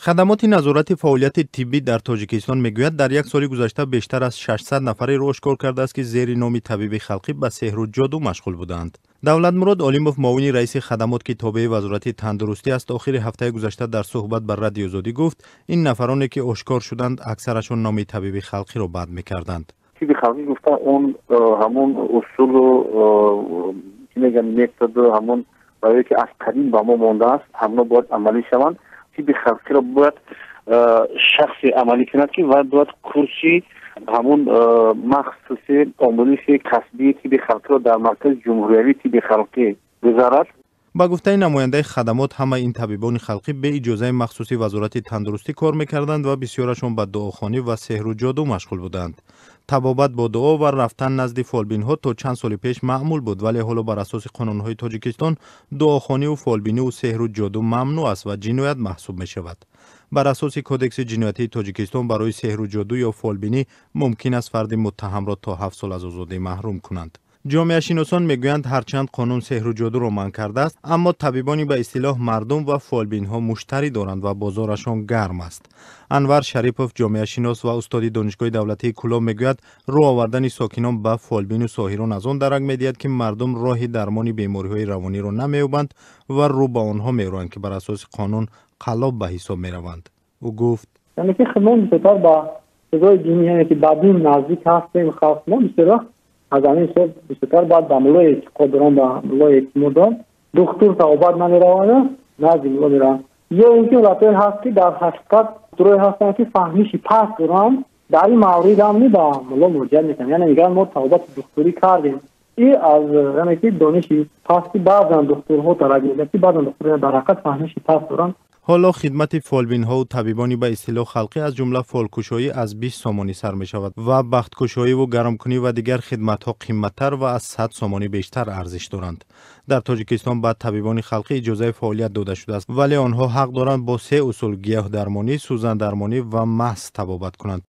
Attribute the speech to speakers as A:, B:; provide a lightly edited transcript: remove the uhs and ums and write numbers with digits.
A: Хадамоти назорати фаъолияти тиббӣ дар Тоҷикистон мегӯяд, дар як соли гузашта бештар аз 600 нафареро ошкор кардааст, ки зери номи табиби халқӣ ба сеҳру ҷоду машғул буданд. Давлатмурод Олимов, муовини раиси хадамот, ки тобеи Вазорати тандурустӣ аст, охири ҳафтаи гузашта дар суҳбат ба Радиои Озодӣ гуфт, ин нафароне ки ошкор шуданд, аксарашон номи табиби халқиро бад мекарданд.
B: Тиби халқӣ гуфта, он ҳамон усулу, чӣ мегӯям, методу ҳамон барое ки аз қадим ба мо мондааст, ҳамно бояд амалӣ шаванд. Тиби халқиро бояд шахсе амалӣ кунад, ки вай бояд курси ҳамон махсуси омӯзиши касбии тиби халқиро дар Маркази ҷумҳуриявии тиби халқӣ гузарад.
A: Ба гуфтаи намояндаи хадамот, ҳамаи ин табибони халқӣ бе иҷозаи махсуси Вазорати тандурустӣ кор мекарданд ва бисёрашон ба дуохонӣ ва сеҳру ҷоду машғул буданд. Табобат бо дуо ва рафтан назди фолбинҳо то чанд соли пеш маъмул буд, вале ҳоло бар асоси қонунҳои Тоҷикистон дуохониву фолбиниву сеҳру ҷоду мамнӯъ аст ва ҷиноят маҳсуб мешавад. Бар асоси Кодекси ҷиноятии Тоҷикистон барои сеҳру ҷоду ё фолбинӣ мумкин аст фарди муттаҳамро то 7 сол аз озодӣ маҳрум кунанд. Ҷомеашиносон мегӯянд, ҳарчанд қонун сеҳру ҷодуро манъ кардааст, аммо табибони ба истилоҳ мардум ва фолбинҳо муштарӣ доранд ва бозорашон гарм аст. Анвар Шарипов, ҷомеашинос ва устоди Донишгоҳи давлатии Кӯлоб, мегӯяд, рӯ овардани сокинон ба фолбину соҳирон аз он дарак медиҳад, ки мардум роҳи дармони бемориҳои равониро намеёбанд ва рӯ ба онҳо мероянд, ки бар асоси қонун қаллоб ба ҳисоб мераванд. Ӯ гуфт:
C: Яъне ки мо бисёртар ба чизҳои динӣ, яъне ки ба дин наздик ҳастем. Халқ мо бисёр вақт аз ҳамин ҳисоб бисёртар бояд ба мулло эътиқод доранд, ба мулло эътимод доранд. Духтур табобат намераванд, назди мулло мераванд. Ё ин ки ҳолатҳое ҳаст, ки дар ҳақиқат духтурое ҳастанд, ки фаҳмиши паст доранд, дар ин маврид ҳам ба мулло муроҷиат мекунанд, яъне мегӯянд, мо табобати духтурӣ кардем. И аз, яъне ки, дониши пасти баъзан духтурҳо дарак медиҳад, ки баъзан духтурҳо дар ҳақиқат фаҳмиши паст доранд.
A: Ҳоло хидмати фолбинҳову табибони ба истилоҳ халқӣ, аз ҷумла фолкушоӣ, аз 20 сомонӣ сар мешавад ва бахткушоиву гаромкунӣ ва дигар хидматҳо қимматтар ва аз 100 сомонӣ бештар арзиш доранд. Дар Тоҷикистон ба табибони халқӣ иҷозаи фаъолият дода шудааст, вале онҳо ҳақ доранд бо се усул: гиёҳдармонӣ, сӯзандармонӣ ва маҳз табобат кунанд.